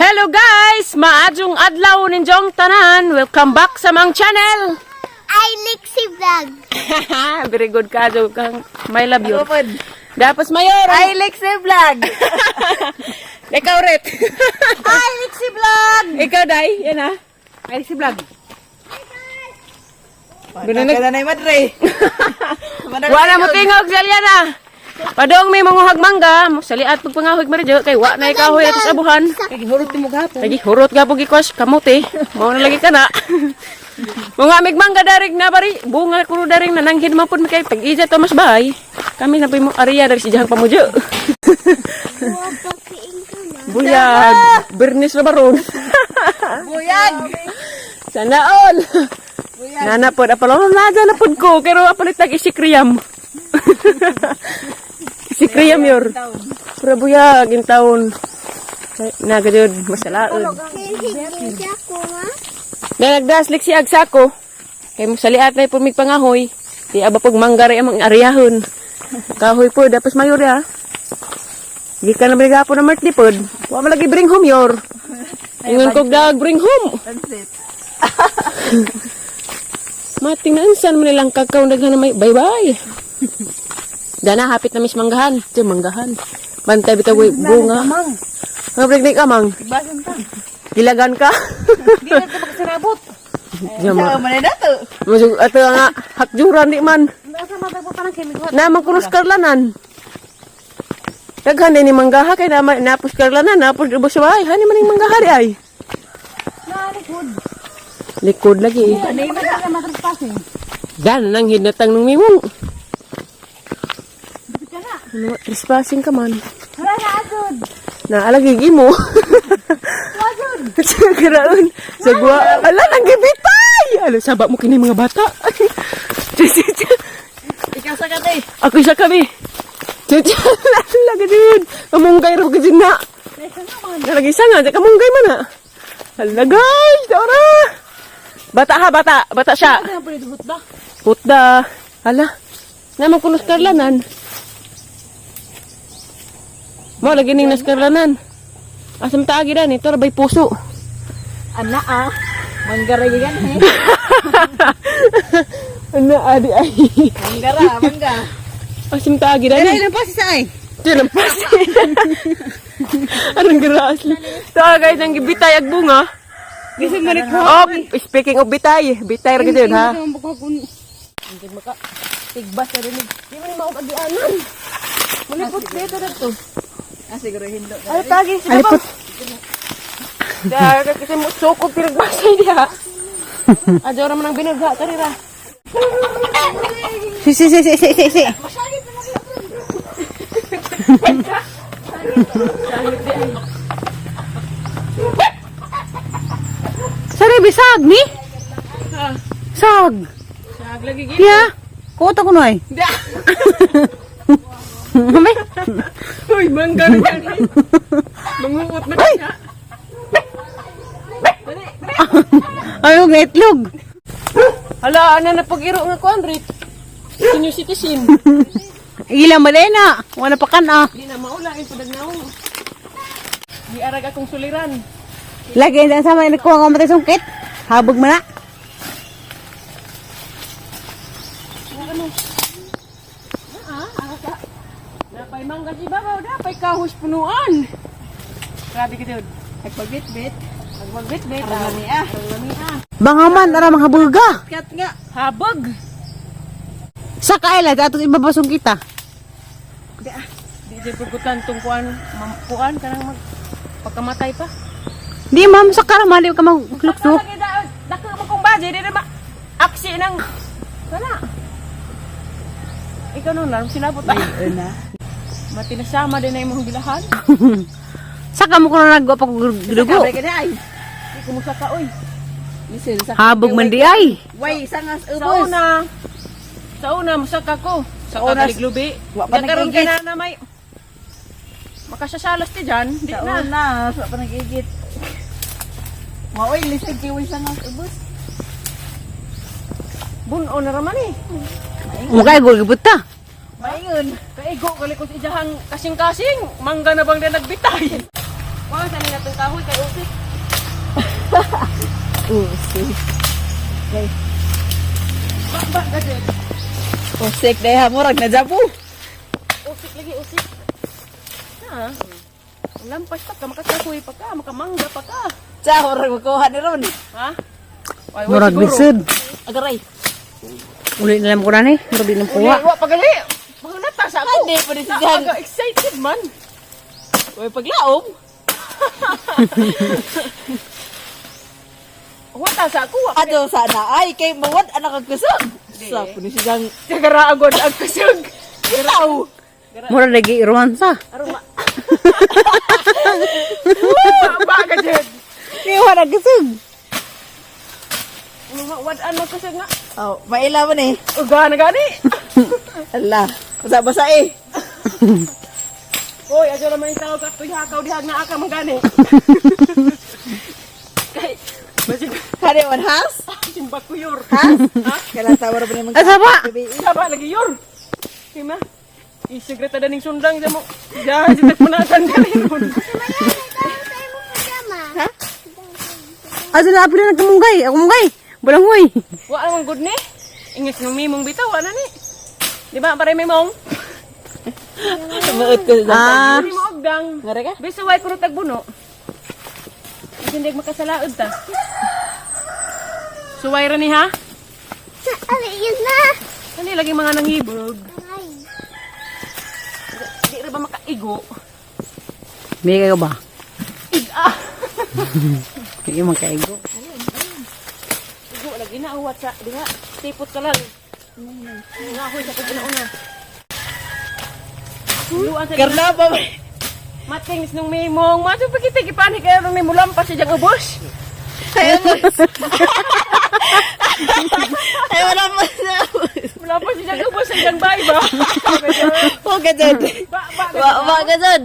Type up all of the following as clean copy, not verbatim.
Hello guys! Maadjong adlaw ninyong tanan. Welcome back sa among channel. I Lixie Vlog. Very good ka, Jo. Kang my love you. Dapat mayor. I Lexi Vlog. Ikaw, Ret. I Lexi Vlog. Ikaw, Day. Yan ah. I Lexi Vlog. Ganun Wala na madre. Wala mo tingog, Zaliana. Padong may manguhag mangga, mo saliat pagpangahog marijo kay wa na ikahoy ato sa abuhan. Kay hurot mo gapon. Lagi hurot ga pug ikwas kamote. Mao na lagi kana. Mga amig mangga darig na bari, bunga kuno daring na nanghid man pud mi kay tag-ija to mas bahay. Kami na mo area dari si Jahang Pamujo. Buyag, bernis na baron. Buyag. Sana all. Nana pod apalon na na pod ko pero apalit tag isikriyam. Isikriyam yor. Pura buyag in taon. Naga jud masalaod. Nagdaslik si Agsako. Kay mo saliat na pumig pangahoy. Di aba pag manggari amang ariyahon. Kahoy po, dapat mayor ya. Di ka na po na Martli pod. Wa man lagi bring home yor. Ingon kog dag bring home. Pansit. Mating na unsan man nilang kakaw daghan na may bye bye. Dana hapit na mis manggahan. Diyan manggahan. Bantay bitaw way bunga. Nga bring ka mang. Basan ta. Gilagan ka. Di na ta magsirabot. Diyan ma. Sa man na to. Masug ato nga hakjuran di man. Nasa mata po parang kemi Naman kunos karlanan. Daghan din ni manggaha kay naman napos karlanan napos ubos sa bahay. Hani man ning manggaha di ay. Likod. Likod lagi. Ano na na matrespassing. Dan nang hinatang nung mimong. Ano, trespassing ka man. Wala na agad. Naalagi mo. Sa garaon. Sa gwa. Ala, nang gibitay! Ala, saba mo kini mga bata. Ikaw sa kate. Ako isa kami. Ala, ganun. Kamunggay ro ka na. Nalagi isa nga. Kamunggay man ha. Ala, guys. Ora. Bata ha, bata. Bata siya. Hutda. Ala. Naman kunos karlanan. Mo, lagi ning naskarlanan. Asam taagi dan, ito rabay puso. Ana ah. Manggaray yan eh. Ano, adi ay. Manggara, mangga. Asam taagi dan. Dali lang pa si ay. Ito lang pasi. Anong garaas? Ito guys, ang bitay ag bunga. Gisin mo Oh, speaking of bitay, bitay ra gid ha. Tigbas na rinig. Di mo ni maug-agianan. Mulipot dito dito. Ah, siguro hindo. Ay, tagi sila ba? Dahil kasi mo sukog pinagbasay diha. Adyo ra man ang binugha karira. Si si si si si si. si. Sari bisag ni? Sag. Sag lagi gid. Ya. Kuto ko noy. Mami. Uy, mangga na yan. Manguot na siya. Ay, og itlog. Hala, ana na pag-iro nga kuan Rick. Senior citizen. Ila malena. Wala pa kan ah. Di na maula in padag naong. Di arag akong suliran. Lagi na sama ni ko nga matay sungkit. Habog man na. Napay mangga si babaw, napay kahos punuan. Grabe ka dude. Nagpagbitbit. Nagmagbitbit. ah. ah. Bangaman ara mga buga. Kat nga. Habog. Sa kaila ato ibabasong kita. Di di pugutan tong kuan, kuan kanang mag pagkamatay pa. Di ma'am sa karamali ka magluksok. Lagi da, dako mo kong budget, di na ba? Aksi nang wala. Ikaw nun lang sinabot ah. Matinasama din na imong gilahan. Saka mo kuno nagwa pa ko dugo. Di kumusa ka oy. Habog man di ay. Sa una, sa una musaka ko. Sa una kaliglubi. Wa pa Karon ka nag-igit. na na may makasasalas ti dyan. Di na. una, sa pa nag-igit. Maoy lisod kay way sangas ubos. Buno na raman eh. Mukha go gibuta. Maingon. Kaigo kalikos ijahang kasing-kasing. Mangga na bang na nagbitay. Wow, sa nila itong kahoy kay usik. Usik. Ba, ba, gadget. Usik dahil ha, murag na japo. Usik lagi, usik. Ha? Lampas pa ka, makakahoy pa ka, makamangga pa ka. Tsa, murag makuha ni Ron. Ha? Ay, wa Murag siguro. lisod. Agaray. Uli na lang ko na ni. Murag di lang Uli, kuha. wa pagali. Mga nata sa ako. Hindi, pwede si Jan. Aga, excited man. Uy, paglaom. Wa ta sa ako. Wa. Ado sana ay kay mawad anak ang kusog. Sa puno si Jang. Kagara agad ang kusog. Itaw. Murag lagi romansa. Aruma. Ba, ba, gadget. Kaya wala gisog. Mga wad-an mo kusog nga. Oh, maila man eh. Uga na gani. Ala, basa-basa eh. Hoy, adyo naman yung tawag at hakaw dihag na aka man gani. Kay, basig Kani man has? simba ko yor. Has? Kailan tawar ba ni Asa ba? Saba lagi yor. Kima. Isigreta daning sundang sa mo. Diyan si tagpunasan dali ron. Pajama. Ha? Asa na apila nagkamunggay. Ako munggay. Bulang huy. Wa namang good ni. Ingis nung mimong bitaw wa na ni. Di ba pare mimong? Maot ko sa Ah. Hindi mo ogdang. Ngare ka? Biso way kuno tagbuno. Hindi makasalaod ta. Suway ra ni ha? Ali, yun na. Kani lagi mga nangibog. Ay. Di ra ba makaigo? May kayo ba? Iga. Hindi man kaigo. Igo lagi na uwat sa diha. Tipot ka lang. Nga ako sa pag-una-una. Luan sa Karna pa ba? Mating is nung mimong. Maso pa kita gipanik kayo nung mimulam pa siya diyang ubos. Ay, mo. Ay, wala pa sa. Mulam pa siya diyang ubos sa diyang bay ba? Oh, gadad. Ba, ba, Wa, wa gadad.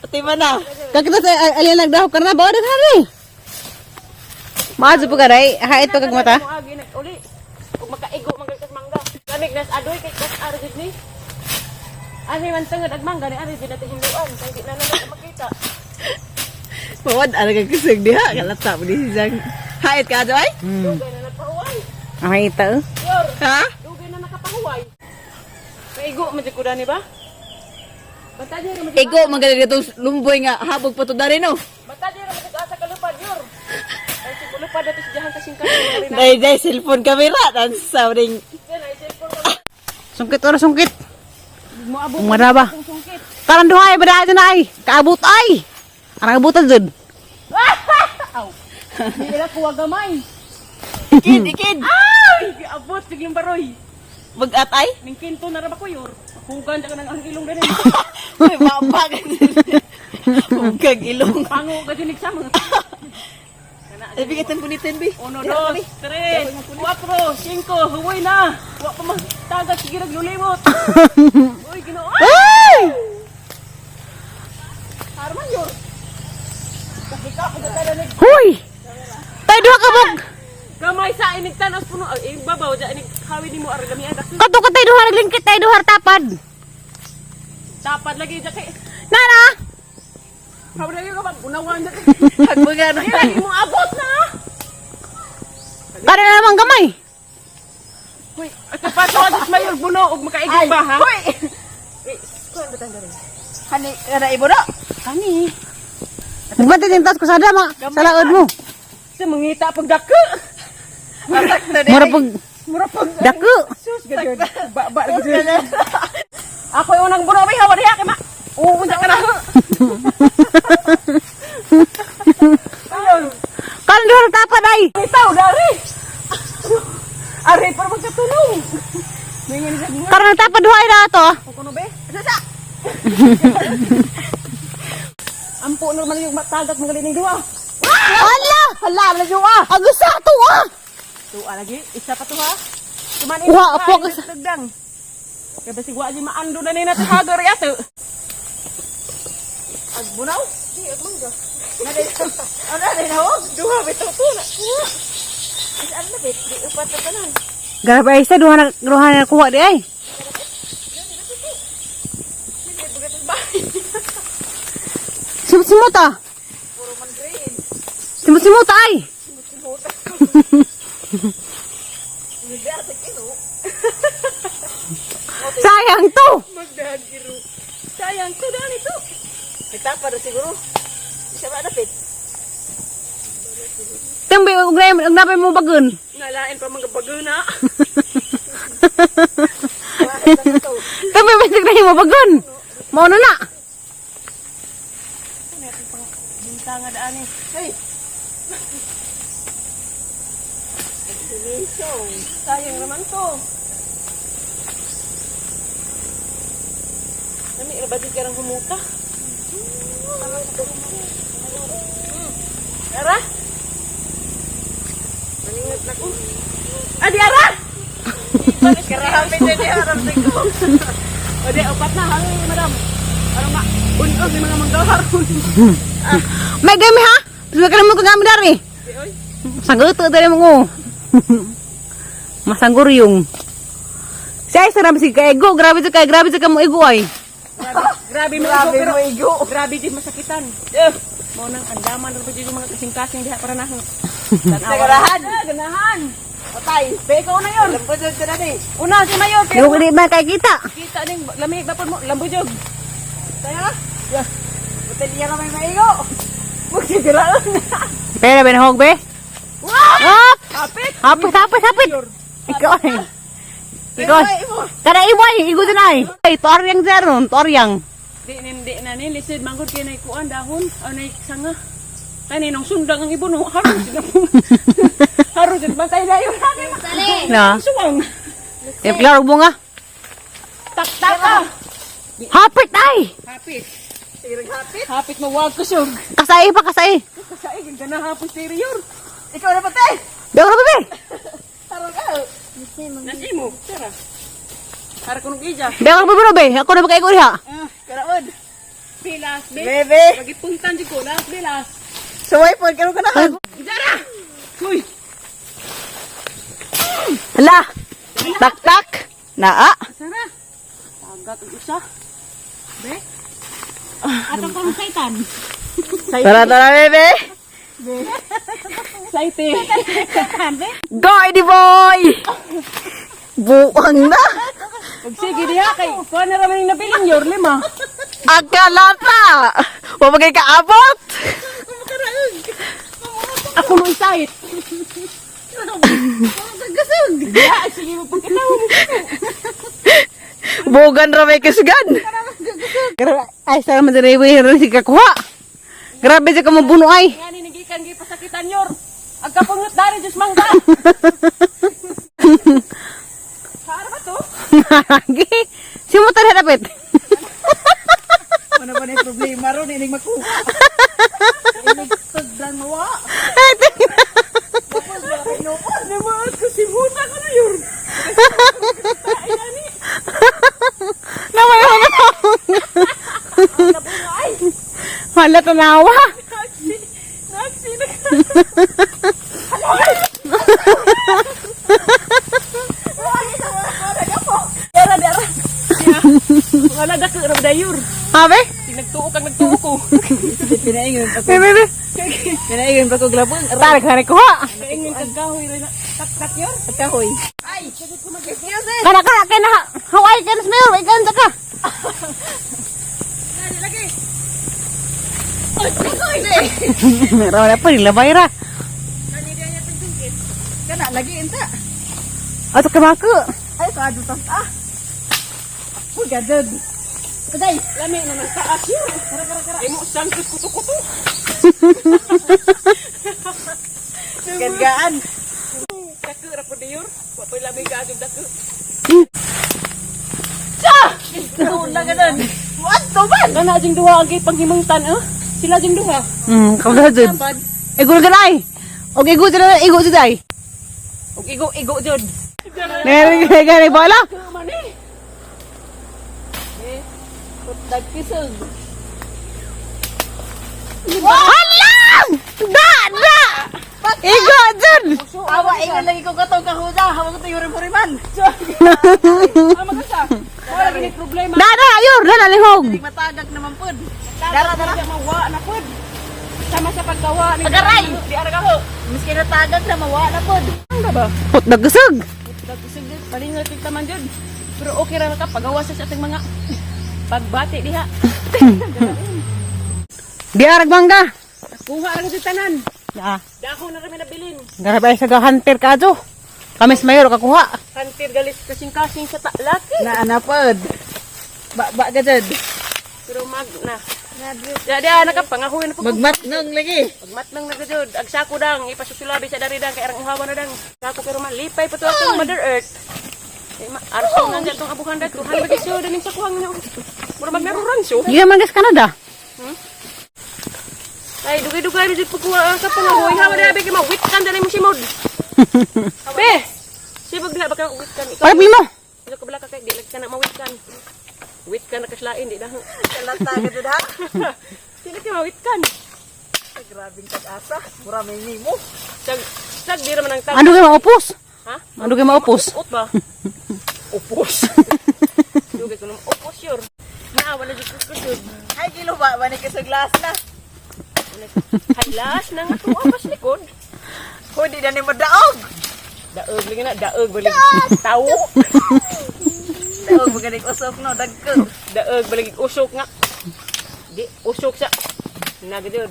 Tima na. Kakita sa alien nagdahok karna ba dan hari. Maazo po ka ray. Ha ito kag mata. Mo agi nag uli. Ug makaigo man kas mangga. Lamig nas adoy kay kas ara jud ni. Ani man tungod ag mangga ni ari jud natin hinduan kay di na na makita. Mawad anak ang kusog diha. Kalata mo ni si Jang. Hait ka ay? Dugay na nagpahuway. Ang ita. Eh. Yor, Ha? dugay na nakapahuway. Maigo man jud ko dani ba? Basta di ra man Ego, magaling itong lumboy nga. Habog pa to dari no. Basta di ra man jud asa kalupad yor. Ay siguro lupad na to sa jahan kasing kasing. Dahil dahil cellphone camera. Tansa ring. Ay cellphone ka. Sungkit ora sungkit. Mo abot Umara ba? kung sungkit. Karan duha ay bada na ay. Kaabot ay. Arang abutan jud. Aw. Di na kuwa gamay. Ikid, ikid. Ay, giabot sige yung baroy. Mag-atay? Ning kinto na ra ba ko yor? Hugan ka nang ang ilong dani. Uy, mapag. Huwag ilong. Pango ka dinig sa mga. Ay, bigatan po ni Tenby. Uno, dos, tres, cuatro, cinco, huwoy na. Wa pa magtagat sige naglulimot. Uy, Ginoo. Ay! Arman yor. Kahika ko sa tanan. Huy! Tay duha ka bog. Gamay sa inig tanos puno ay babaw ja inig hawi nimo ar gamian Kato ka tay duha naglingkit tay duha tapad. Tapad lagi ja kay. Nana. Hawi lagi ka bang unawan ja kay. Hagbaga na. Lagi mo abot na. Karan na naman gamay. Hoy, at pato sa mayor buno og makaigib ba ha? Hoy! Hani, kana ibo na. Kani. Nagbantay din taas ko sada ma sa laod mo. Sa mangita pag dako. Atak na di. Mura pag Mura pag dako. Sus gajud. Ba ba lagi jud. Ako yung unang buno bay hawa diha kay ma. Oo, unsa ka na. Ayun, Karan duha tapad ay. itaw dari. Ari para magkatulong. Mingon siya mo. Karan tapad duha ay na ato. Kuno be? Sasa. Ampo normal yung matagak mga lining duha. Hala! Hala, wala yung ah. Ang usa to ah. Tuwa lagi, isa pa to ha. Tuman Wa, apo ka sa- tagdang. Kaya basig wa di maando na ni nato hagar yato. Agbunaw? Di ag mangga. Ano na rin ako? Duha bitaw to na. Is ano na bit? Di upat na tanan. Grabe ay sa duha na kuha di ay. Simot ah. Simot-simot ay. Sayang to. Magdahag iro. Sayang to dani to. Nagtapa na siguro. Isa ba dapit? Tambi og napay mo bagon. Nalain pa mga baguna. Tambi bisig na mo bagon. Mao na na. Bintang nga daan eh. Hey. Sayang naman to. Nami, ba di karang humuta? Ara? Maningat na ko. Ah, di ara! Karami na niya harap sa ko. O di, upat na. Halo, madam. Ano ma? Unog, may mga manggahar. May gami ha? Bisa ka mo kagami dari. Di, oy. Sangguto dari mo ngo. Masanggur yung. Siya ay sarap si kaego, grabe sa kay, grabe sa kamo ego ay. Grabe mo Grabe igo, pero mo igo. grabe din masakitan. Eh, mao nang andaman ra ba dyan yung mga kasing-kasing diha para nako. Nagarahan. Ah, ganahan. Patay. Be, ikaw na yun. Lambot na na ni. Una, si Mayor. Di Pero ko di ba kay kita. kita ning lami ba po mo lambujog. Kaya? Yeah. Butil niya ka may maigo. Magsigiraan na. Pero benhog be. Up! Kapit. Hapit, hapit, hapit. Ikaw ay. Ikaw. Kada iway, igo din ay. Ay, toryang zeron, toryang. Di nin di na ni lisod manggod kay nay kuan dahon o nay sanga. Kani nung sundang ang ibon oh, haron sila po. Haron sila bantay dayon. Na. Suwang. Eh, klaro bunga. Taktaka. Hapit ay. Hapit. Hapit mawag kusog. Kasay pa, kasay. Kasay ganda na hapon superior. Ikaw na patay. Be, ako na be. Tarong ka. Nasimo. Tara. Para kunong ija. Be, ako na be, be. Ako na ba kay diha? Ah, karaon. Bilas, be. Bebe. Magipuntan di ko las, bilas. Suway po, karon ka na. Jara. Uy. Hala. Tak-tak. Naa. Sara. Tagat ang usa. Be. Atong kong saitan. Tara, tara, bebe. Saite. Go, Eddie boy! Buang na! Ug sige diha kay kuan na ra man yung nabilin yor lima. Akalata! Wabagay kaabot! Ako no isait. Diha sige mo pagkatawo mo. Bugan ra may kisgan! Ay, sara man diri rin si kakuha. Grabe sa kamo buno ay. Nga ni nagikan gi pasakitan yor. Ang kapungot dari Diyos mangga. Saan ba to? Lagi. Simutan harapit. Ano ba na yung problema ron? Inig makuha. Inig tagdan mawa. Namaat ko simuta ko na yor. Namay mo Hala, tanawa. Naksi. Naksi na ka. Dara dara. Wala dako ra dayor. Habe? Nagtuo kang nagtuo ko. Pinaingon pa ko. Be, be, be. Pinaingon pa ko glabon. Tarik, tarik kuha. Kaingin kag kahoy ra na. Tak tak yor. Kahoy. Kana, kana, kana. Hawaii ka na sa mayor. Ikan ka. Meron na pa, nilabay ra. Kana lagi inta. Ato ka mako. Ay, sa tas ah. Uy, gadad. Kaday. Lami na nang taas yor. Kara kara kara. Imo sangkos kuto-kuto. Gadgaan. Dako ra pud yor. Wa pay lami kaadto dako. Tuna gadad. What to man? Kana jing duha ang gipanghimangtan ah. Sila jing duha. Kabla jud. Igo na ay. Og igo jud na, igo jud ay. Og igo igo jud. Nere gani bola. Man eh. Dagkisog. Hala! Da, da. Igo jud. Awa, ingon lagi ko katong kahuda. Hawa ko tayo man. Ama ka sa. Wala gini problema. Da, da, yor, da na lihog. Matagak naman pod. Dara dara mawa na pud. Sama sa pagkawa. Agaray! Di ara ka ho. Miski natagag na mawa na pod. Ang ba? Put dagasag. Dagsig jud palingat kita man jud. Pero okay ra ka pagawa sa ating mga pagbati diha. Di arag mangga. Kuha lang jud tanan. Ah, Dako na kami nabilin. garabay sa hunter kadyo. Kami sa mayor kakuha. Kantir galis kasing-kasing sa talaki. Na ana pod. Ba ba ka jud. Pero mag na. Ya diha nakapangahuy na po. Magmatnong lagi. Pagmatlang na gajud, ag sako dang ipasusulabis sa dari dang kay arang uhawa na dang. Sako pero man lipay pa to atong Mother Earth. Kay ma arang na dyan tong abuhan dad tuhan ba kisyo daning sakuhang na. Mura magnaruran siyo. Gikan man gas Canada. Ay dugay-dugay na jud pagkuha ang sa pangahoy. Hawa na kay mawitkan dali mo simod. Be. Sibog diha baka witkan ikaw. Parang mo. Ikaw kabla ka kay di lang ka na mawitkan. Witkan na kaslain di na. Kalata ka jud ha. Sino kay mawitkan? Grabing tag-asa. Mura may nimo. Sag sag di ra man ang tag. Ano kay maupos? Ha? Ano kay maupos? Ut ba? Upos. Dugay ko nung upos yun. Na, wala dyan ko yun. Ay kilo ba ba ni ka sa glass na. Haylas na nga tuwa pas likod. Hoy di na ni madaog. Daog lagi na, daog balik. Tawo. Daog magaling usok no dagko. Daog balik usok nga. Di, usok sa. Nagadod.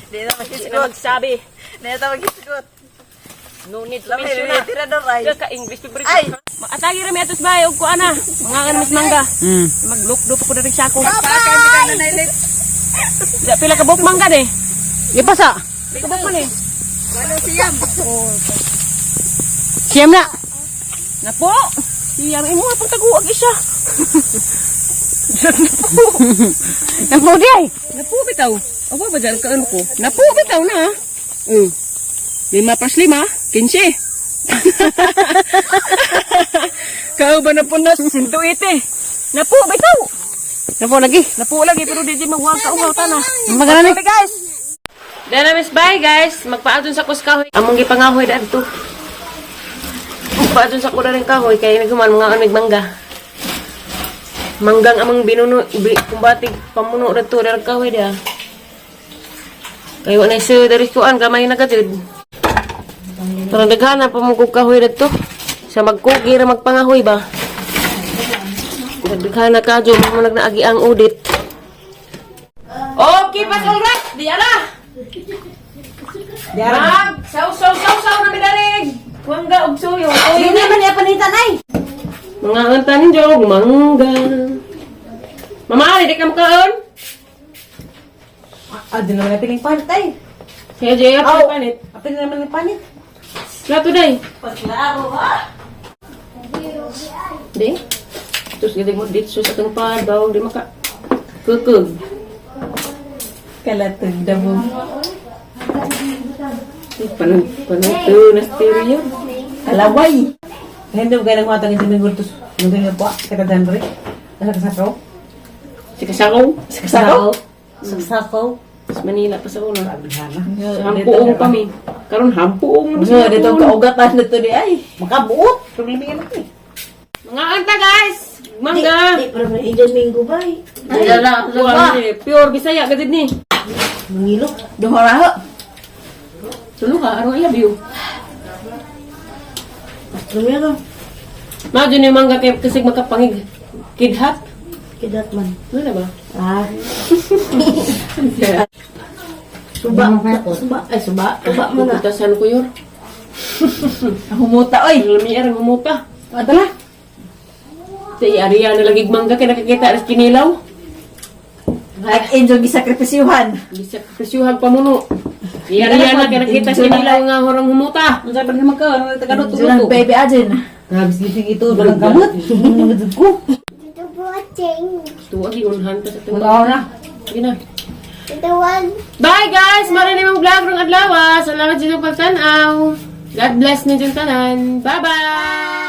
Di na Di na maghisgot. magsabi. Di na maghisgot. No need to Lami mention na na. tira daw ay. Ka English paper. Ay! Maatagi ra mi atos bay og kuana. Mga kan mas mangga. Maglukdo pa ko diri sa ako. Bye. Bye. Na Di pila ka buok mangga de. Ipasa. Pila ka buok man eh. Walo siyam. Siyam na. Napo. Siyang imo pang taguag isa. Napo. Nagmo di ay. Napo bitaw. Awa ba dyan kaano ko? Napo bitaw na. 5 plus 5, 15. Kao ba na po na 180? Napo bitaw. Napo lagi. Napo lagi pero di di magwag ka uhaw tana. Magana ni. Guys. Dana miss bye guys. Magpaadon sa kus kahoy. Among gipangahoy dadto. Magpaadon sa kuda rin kahoy kay naghuman mga amig mangga. Manggang among binuno bi, kumbatig pamuno radto dar kahoy dia. Kay wa na sa dari kuan gamay na gajud. Pero daghan na pamugog kahoy dadto. Sa magkugi ra magpangahoy ba. Daghan na kadyo mo nagnaagi ang audit. Okay, pas all right. Di ala. Di ala. Mag, saw saw saw saw na midarig. Mangga og suyo. Di Oy, na man ipanitan ay. mga antan ninyo mangga. Mama, di ka makaon? Ah, di naman natin yung panit ay. Kaya jay apa panit. Apil naman yung panit. Plato day. Pagklaro ha. Di. Terus gede mo dito sa itong pad, bawang di maka. Kukug. Kalatag damo. Panag panag to na stereo. Kalaway. Hindi mo kailang matang ito ng gultos. Nung po, sa kadanre. Nasa kasakaw. Si Kasakaw. Sa kasakaw? Sa kasakaw. Sa Manila pa sa una. Abihana. Sa hampuong pa mi. Karon hampuong na Nga dito kaugatan na to di ay. Makabuot. Problema yan ako eh. Mga anta guys! Mangga! Di, pero may Indian mango ba eh? Wala Wala ni pure Bisaya gazid ni. Mangilo. Duha ho. Tulo ka aron I love you. Lumero. Ma dyan yung mangga kay kasi makapangig kidhat. Kidat man. Ano na ba? Ah. Suba. Suba. Ay, suba. Suba mo na. Putasan ko yun. Humuta oy. Ang lamiar ang humuta. Adala. Sa iariya na lagi mangga kay nakakita ras kinilaw. Nag-enjoy gisakripisyuhan. Bisa presyuhan pa muno. Iariya na kay nakita kinilaw nga horang humuta. Ang sabi naman ka, ano taga Enjoy baby ajin. Grabe sisig ito, walang gamot. Nagdud ko. Ito watching. Tuwa giunhan pa sa tuwa. Magaw na. Sige na. Ito one. Bye guys! Maraming mong vlog rong adlaw. Salamat sa inyong pagtanaw. God bless ninyong tanan. Bye-bye!